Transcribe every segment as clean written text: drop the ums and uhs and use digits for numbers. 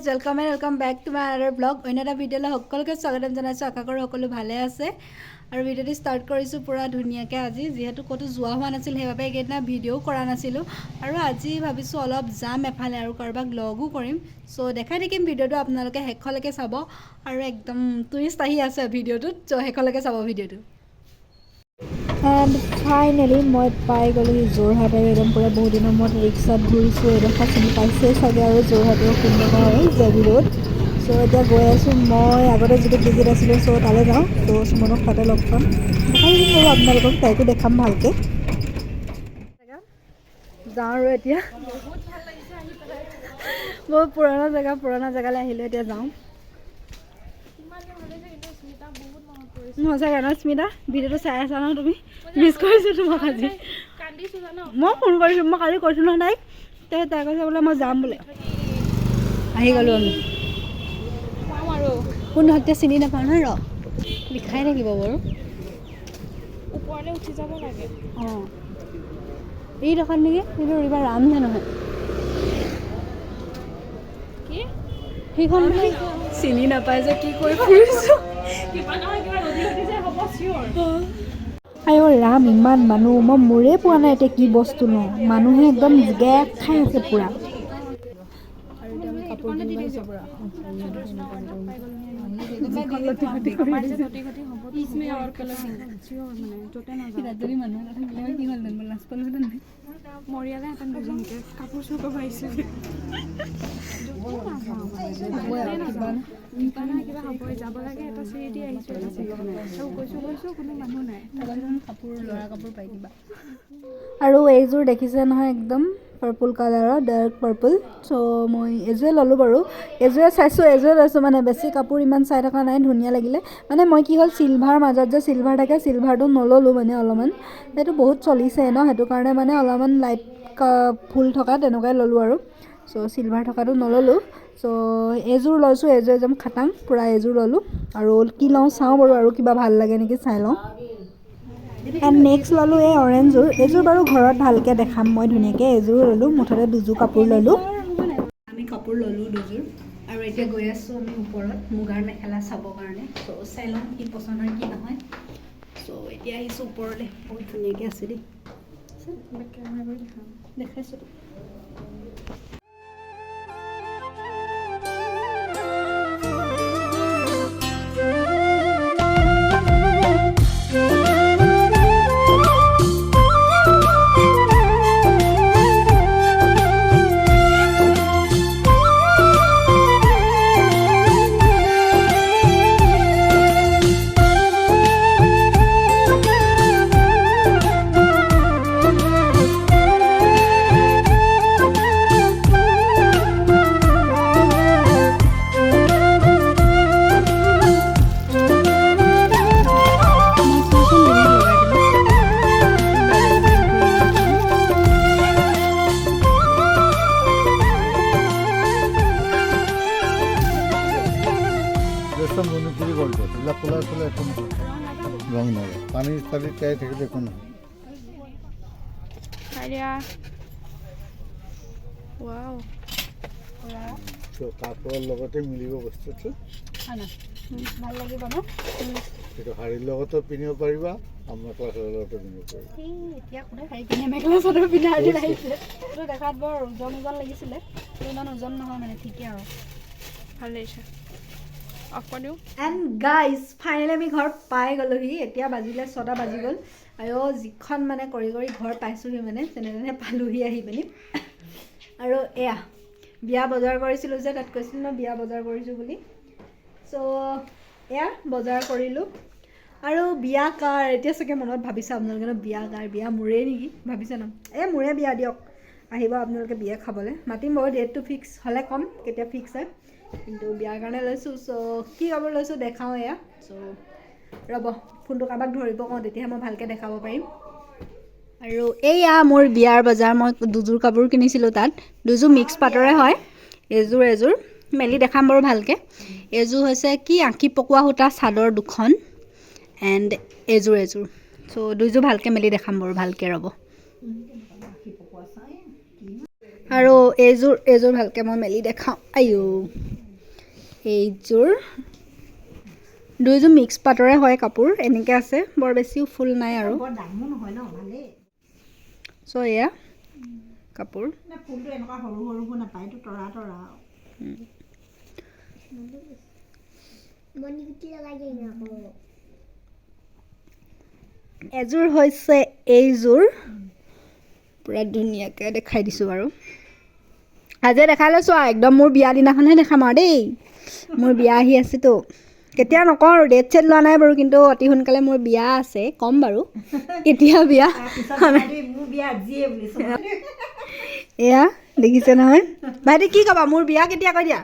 Guys, welcome and welcome back to my other vlog. অন্য এটা ভিডিঅ'লৈ সকলোকে স্বাগতম জনাইছোঁ। আশা কৰোঁ সকলো ভালে আছে। আৰু ভিডিঅ'টো ষ্টাৰ্ট কৰিছোঁ পূৰা ধুনীয়াকৈ। আজি যিহেতু ক'তো যোৱা হোৱা নাছিল, সেইবাবে এইকেইদিনা ভিডিঅ'ও কৰা নাছিলোঁ। আৰু আজি ভাবিছোঁ অলপ যাম এফালে আৰু কাৰোবাক লগো কৰিম। চ' দেখাই থাকিম ভিডিঅ'টো, আপোনালোকে শেষলৈকে চাব। আৰু একদম টুইষ্ট আহি আছে ভিডিঅ'টোত। চ' শেষলৈকে চাব ভিডিঅ'টো। এণ্ড ফাইনেলি মই পাই গ'লোহি যোৰহাট। আৰু একদম পূৰা বহুত দিনৰ মূৰত ৰিক্সাত ঘূৰিছোঁ। এইডোখৰ চিনি পাইছেই চাগে আৰু, যোৰহাটৰ কোনডোখৰ হয়, জে বি ৰোড। চ' এতিয়া গৈ আছোঁ মই আগতে যিটো পিজিত আছিলোঁ, চ' তালৈ যাওঁ। চ' সুমনক তাতে লগ পাম, দেখাই দিম বাৰু আপোনালোকক, তাইকো দেখাম ভালকৈ। যাওঁ আৰু এতিয়া। বহুত পুৰণা জেগা, পুৰণা জেগালৈ আহিলোঁ, এতিয়া যাওঁ। সঁচাকৈ ন স্মিতা, ভিডিঅ'টো চাই আছা ন তুমি? মিছ কৰিছোঁ তোমাক আজি। মই ফোন কৰিছোঁ, মই কালি কৈছোঁ নহয় তাইক। তাই কৈছে বোলে মই যাম বোলে। আহি গ'লোঁ আমি। কোন এতিয়া চিনি নাপাওঁ নহয়, ৰ লিখাই থাকিব বাৰু। ওপৰলৈ উঠি যাব লাগে। অঁ, এইডোখৰত নেকি? এইটো কিবা ৰামহে নহয়? কি? সেইখন বোলে চিনি নাপায় যে কি কৰি ফুৰিছোঁ। কিবা নহয় কিবা নদী উঠিছে হ'ব, চিয়'ৰ। আইঅ ৰাম, ইমান মানুহ, মই মূৰে পোৱা নাই এতিয়া কি বস্তু লওঁ। মানুহে একদম গেপ খাই আছে পূৰা। আৰু এতিয়া আমি কাপোৰ কিনিব আহিছোঁ পূৰা। যিখন লটি ঘটি কৰি দিছে। इसमें और कलर চিয়'ৰ, মানে য'তে নাযাওঁ। তাত যদি মানুহ নাথাকিলে হয়, কি হ'লহেঁতেন? মই লাজ পালোহেঁতেন নাই? মৰিয়ালেহেঁতেন দুজনীকে কাপোৰ চুৰ কৰিব আহিছে। কিবা ন। কিবা নহয় কিবা হ'বই। যাব লাগে, এটা চিৰি দি আহিছোঁ, এটা চিৰি আৰু গৈছোঁ গৈছোঁ, কোনো মানুহ নাই। কাপোৰ, ল'ৰা কাপোৰ পাই কিবা। আৰু এইযোৰ দেখিছে নহয়, একদম পাৰ্পল কালাৰৰ, ডাৰ্ক পাৰ্পল। চ' মই এইযোৰে ল'লোঁ বাৰু। এইযোৰে চাইছোঁ, এইযোৰে লৈছোঁ। মানে বেছি কাপোৰ ইমান চাই থকা নাই, ধুনীয়া লাগিলে। মানে মই কি হ'ল, চিলভাৰ মাজত যে চিলভাৰ থাকে, চিলভাৰটো নল'লোঁ। মানে অলপমান সেইটো বহুত চলিছে ন, সেইটো কাৰণে মানে অলপমান লাইট ফুল থকা তেনেকুৱাই ল'লোঁ আৰু। চ' চিলভাৰ থকাটো নল'লোঁ। চ' এইযোৰ লৈছোঁ, এইযোৰ একদম খাটাং পূৰা। এইযোৰ ল'লোঁ আৰু কি লওঁ চাওঁ বাৰু, আৰু কিবা ভাল লাগে নেকি চাই লওঁ। এণ্ড নেক্সট ল'লোঁ এই অৰেঞ্জযোৰ। এইযোৰ বাৰু ঘৰত ভালকৈ দেখাম মই ধুনীয়াকৈ। এইযোৰ ল'লোঁ, মুঠতে দুযোৰ কাপোৰ ল'লোঁ। আমি কাপোৰ ল'লোঁ দুযোৰ আৰু এতিয়া গৈ আছোঁ আমি ওপৰত মুগাৰ মেখেলা চাবৰ কাৰণে। চ' চাই লওঁ কি পচন্দ হয় কি নহয়। চ' এতিয়া আহিছোঁ ওপৰলৈ। বহুত ধুনীয়াকৈ আছে দেই। দেখাইছোঁ। মই চাওঁচোন ডিঙিত লগাই পেলাই। ৰেচম মণিপুৰী গল্ড, এইবিলাক ক'লা চলা একো নহয়, ৰং নাযায়। পানী চালি তিয়াই থাকিলে একো নহয়। চাই দিয়া, ৱাও। ত' কাপোৰৰ লগতে মিলিব বস্তুটো। হয় ন? ভাল লাগিব ন? সেইটো শাৰীৰ লগতো পিন্ধিব পাৰিবা আৰু মেখেলা চাদৰৰ লগতো পিন্ধিব পাৰিবা। এই এতিয়া কোনে শাৰী পিন্ধে? মেখেলা চাদৰ পিন্ধাৰ দিন আহিছে? এইটো দেখাত বৰ ওজন ওজন লাগিছিলে, কিন্তু ইমান ওজন নহয়, মানে ঠিকেই আৰু। ভাল লাগিছে, অফ কৰি দিওঁ। এণ্ড গাইজ, ফাইনেলি আমি ঘৰ পাই গ'লোহি। এতিয়া বাজিলে 6টা বাজি গ'ল। আৰু যিখন মানে কৰি কৰি ঘৰ পাইছোঁহি, মানে যেনে তেনে পালোহি আহি পিনি। আৰু এয়া বিয়া বজাৰ কৰিছিলোঁ যে, তাত কৈছিলোঁ ন বিয়া বজাৰ কৰিছোঁ বুলি। চ' এয়া বজাৰ কৰিলোঁ। আৰু বিয়া কাৰ এতিয়া চাগে মনত ভাবিছে আপোনালোকে ন? বিয়া কাৰ, বিয়া মোৰেই নেকি ভাবিছে ন? এই মোৰে বিয়া দিয়ক। আহিব আপোনালোকে বিয়া খাবলৈ, মাতিম বাৰু। ডেটটো ফিক্স হ'লে ক'ম কেতিয়া ফিক্স হয়। কিন্তু বিয়াৰ কাৰণে লৈছোঁ। চ' কি কাপোৰ লৈছোঁ দেখাওঁ এয়া। চ' ৰ'ব, ফোনটো কাৰোবাক ধৰিব কওঁ, তেতিয়াহে মই ভালকৈ দেখাব পাৰিম। আৰু এয়া মোৰ বিয়াৰ বজাৰ। মই দুযোৰ কাপোৰ কিনিছিলোঁ তাত, দুযোৰ মিক্স পাটৰে হয়। এযোৰ এযোৰ মেলি দেখাম বাৰু ভালকৈ। এইযোৰ হৈছে কি আঁকি পকোৱা সূতা চাদৰ দুখন এণ্ড এযোৰ এযোৰ। চ' দুযোৰ ভালকৈ মেলি দেখাম বাৰু ভালকৈ, ৰ'ব। আৰু এইযোৰ এইযোৰ ভালকৈ মই মেলি দেখাওঁ। আইও। এইযোৰ দুয়োযোৰ মিক্স পাটৰে হয় কাপোৰ। এনেকৈ আছে, বৰ বেছিও ফুল নাই আৰু। বৰ দামো নহয় ন, ভালেই। চ' এয়া কাপোৰ। নে ফুলটো এনেকুৱা সৰু সৰুবোৰ নাপায়, এইটো তৰা তৰা আৰু। মণিগুটি লগাই দিম আকৌ। এযোৰ হৈছে এইযোৰ, পূৰা ধুনীয়াকৈ দেখাই দিছোঁ বাৰু। আজি দেখাই লৈছোঁ আৰু একদম মোৰ বিয়া দিনাখনহে দেখাম আৰু দেই। মোৰ বিয়া আহি আছেতো, কেতিয়া নকওঁ আৰু, ডেট চেট লোৱা নাই বাৰু, কিন্তু অতি সোনকালে মোৰ বিয়া আছে। ক'ম বাৰু কেতিয়া বিয়া। তাৰপিছত জনাই দিবি, মোৰ বিয়া আজিয়ে বুলি চব। এয়া দেখিছে নহয়। ভাইটি, কি ক'বা? মোৰ বিয়া কেতিয়া কৈ দিয়া।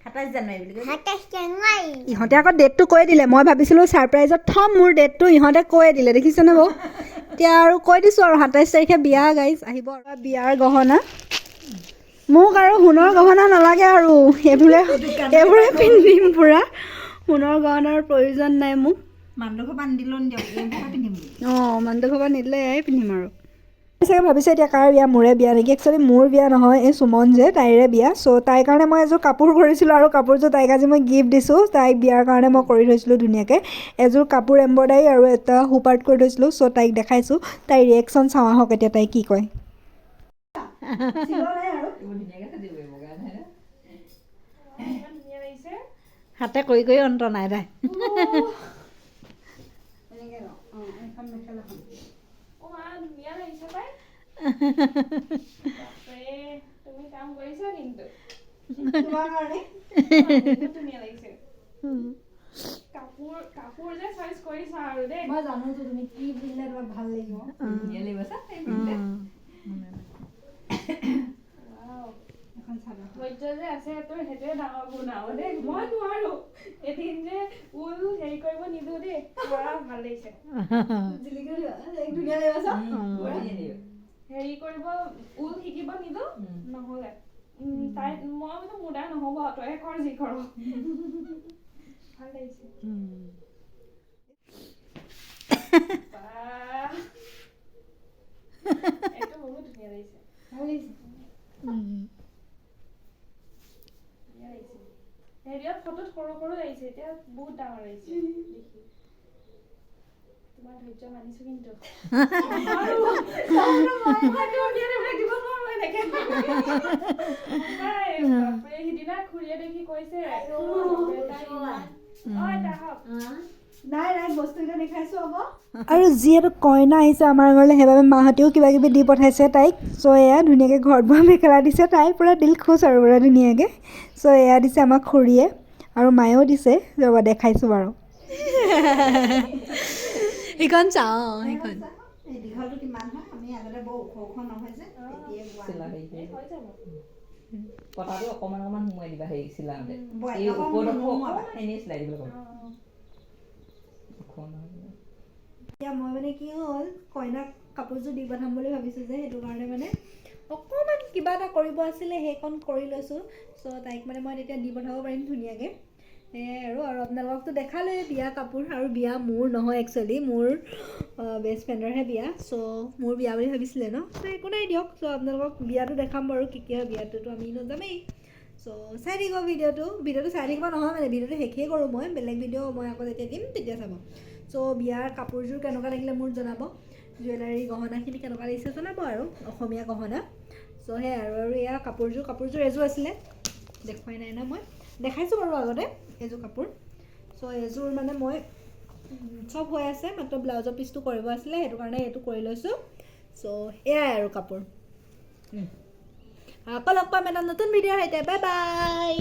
27 জানুৱাৰী বুলি কৈ। 27 জানুৱাৰী। ইহঁতে আকৌ ডেটটো কৈ দিলে। মই ভাবিছিলোঁ ছাৰপ্ৰাইজত থ'ম মোৰ ডেটটো, ইহঁতে কৈয়ে দিলে, দেখিছেনে বাৰু? এতিয়া আৰু কৈ দিছোঁ আৰু, 27 তাৰিখে বিয়া গাইজ, আহিব। আৰু বিয়াৰ গহনা, মোক আৰু সোণৰ গহনা নালাগে আৰু, এইবোৰে এইবোৰে পিন্ধিম পূৰা। সোণৰ গহনাৰ প্ৰয়োজন নাই মোক। মানুহৰ পৰা নিদিলেও নিদিয়ক, এইবোৰকে পিন্ধিম বুলি। অঁ, মানুহটো ঘৰৰ পৰা নিদিলে এয়াই পিন্ধিম। আৰু চাগে ভাবিছে এতিয়া কাৰ বিয়া, মোৰে বিয়া নেকি? একচুৱেলি মোৰ বিয়া নহয়, এই সুমন যে, তাইৰে বিয়া। চ' তাইৰ কাৰণে মই এযোৰ কাপোৰ কৰিছিলোঁ আৰু কাপোৰযোৰ তাইক আজি মই গিফ্ট দিছোঁ। তাইক বিয়াৰ কাৰণে মই কৰি থৈছিলোঁ ধুনীয়াকৈ এযোৰ কাপোৰ, এম্ব্ৰইডাৰী আৰু এটা হুপ আৰ্ট কৰি থৈছিলোঁ। চ' তাইক দেখাইছোঁ, তাইৰ ৰিয়েকশ্যন চাওঁ আহক এতিয়া তাই কি কয়। ইমান ধুনীয়া লাগিছে। হাতে কৰি কৰি অন্ত নাই তাই। অ মা, ধুনীয়া লাগিছে পাই। বাপৰে, তুমি কাম কৰিছা কিন্তু। বহুত ধুনীয়া লাগিছে কাপোৰ। কাপোৰ যে চইচ কৰিছা আৰু দেই। মই জানোতো তুমি কি পিন্ধিলে তোমাক ভাল লাগিব। ধুনীয়া লাগিব চা এই পিন্ধিলে। Wow. এখন চাদৰ। ধৈৰ্য যে আছে তোৰ, সেইটোৱে ডাঙৰ গুণ আৰু দেই। মই নোৱাৰো। এদিন যে ঊল হেৰি কৰিব নিদিওঁ দেই। বাহ, ভাল লাগিছে। জিলিকি ধুনীয়া লাগিব চা। বৰ ধুনীয়া লাগিব। হেৰি কৰিব, ঊল শিকিব নিদিওঁ নহ'লে তাই মই বোলো মোৰ দ্বাৰা নহ'ব, তয়ে কৰ যি কৰ। ভাল লাগিছে। বাহ, এইটো বহুত ধুনীয়া লাগিছে। ভাল লাগিছে। ধুনীয়া লাগিছে। হেৰিয়ত ফটোত সৰু সৰু লাগিছে, এতিয়া বহুত ডাঙৰ লাগিছে দেখি। তোমাৰ ধৈৰ্য মানিছো কিন্তু। নোৱাৰো। মই তোৰ বিয়াত এইবিলাক দিব নোৱাৰো এনেকে। সঁচাই, বাপৰে, সিদিনা খুৰীয়ে দেখি কৈছে, বাপৰে, তাই অ, আইতা, আহক। নাই নাই, বস্তুকেইটা দেখাইছোঁ আকৌ। আৰু যিহেতু কইনা আহিছে আমাৰ ঘৰলৈ, সেইবাবে মাহঁতেও কিবা কিবি দি পঠাইছে তাইক। চ' এয়া ধুনীয়াকৈ ঘৰত বোৱা মেখেলা দিছে। তাই পূৰা দিল খুচ আৰু পূৰা ধুনীয়াকৈ। চ' এয়া দিছে আমাক খুৰীয়ে আৰু মায়েও দিছে। ৰ'বা, দেখাইছোঁ বাৰু। সেইখন চাওঁ, সেইখন। এই দীঘলটো কিমান হয়? আমি আগতে বৰ ওখ ওখ নহয় যে, তেতিয়াই বোৱা। চিলা হেৰি এই কৰি হৈ যাব। কটাটো অকণমান অকণমান সোমোৱাই দিবা হেৰি চিলাওঁতে। বৰ এই অকণমান ওপৰডোখৰ নোসোমোৱাবা। অকণমান এনেই চিলাই দিবলৈ ক'বা। অ। ওখ নহয়। এতিয়া মই মানে কি হ'ল, কইনাক কাপোৰযোৰ দি পঠাম বুলি ভাবিছোঁ যে, সেইটো কাৰণে মানে অকণমান কিবা এটা কৰিব আছিলে, সেইকণ কৰি লৈছোঁ। চ' তাইক মানে মই তেতিয়া দি পঠাব পাৰিম ধুনীয়াকৈ, সেয়াই আৰু। আৰু আপোনালোককতো দেখালোৱেই বিয়া কাপোৰ। আৰু বিয়া মোৰ নহয় একচুৱেলি, মোৰ বেষ্ট ফ্ৰেণ্ডৰহে বিয়া। চ' মোৰ বিয়া বুলি ভাবিছিলে ন? চ' একো নাই দিয়ক। চ' আপোনালোকক বিয়াটো দেখাম বাৰু কি কি হয়। বিয়াটোতো আমি নাযামেই। চ' চাই থাকিব ভিডিঅ'টো। ভিডিঅ'টো চাই থাকিব নহয় মানে, ভিডিঅ'টো শেষেই কৰোঁ মই। বেলেগ ভিডিঅ' মই আকৌ যেতিয়া দিম তেতিয়া চাব। চ' বিয়াৰ কাপোৰযোৰ কেনেকুৱা লাগিলে মোৰ জনাব, জুৱেলাৰী গহনাখিনি কেনেকুৱা লাগিছে জনাব আৰু অসমীয়া গহনা। চ' সেয়াই আৰু। আৰু এয়া কাপোৰযোৰ, কাপোৰযোৰ এযোৰ আছিলে, দেখুৱাই নাই ন মই? দেখাইছোঁ বাৰু আগতে এযোৰ কাপোৰ। চ' এযোৰ মানে মই চব হৈ আছে, মাত্ৰ ব্লাউজৰ পিচটো কৰিব আছিলে, সেইটো কাৰণে এইটো কৰি লৈছোঁ। চ' এয়াই আৰু কাপোৰ। আকৌ লগ পাম এটা নতুন ভিডিঅ'ৰ সৈতে। Bye bye.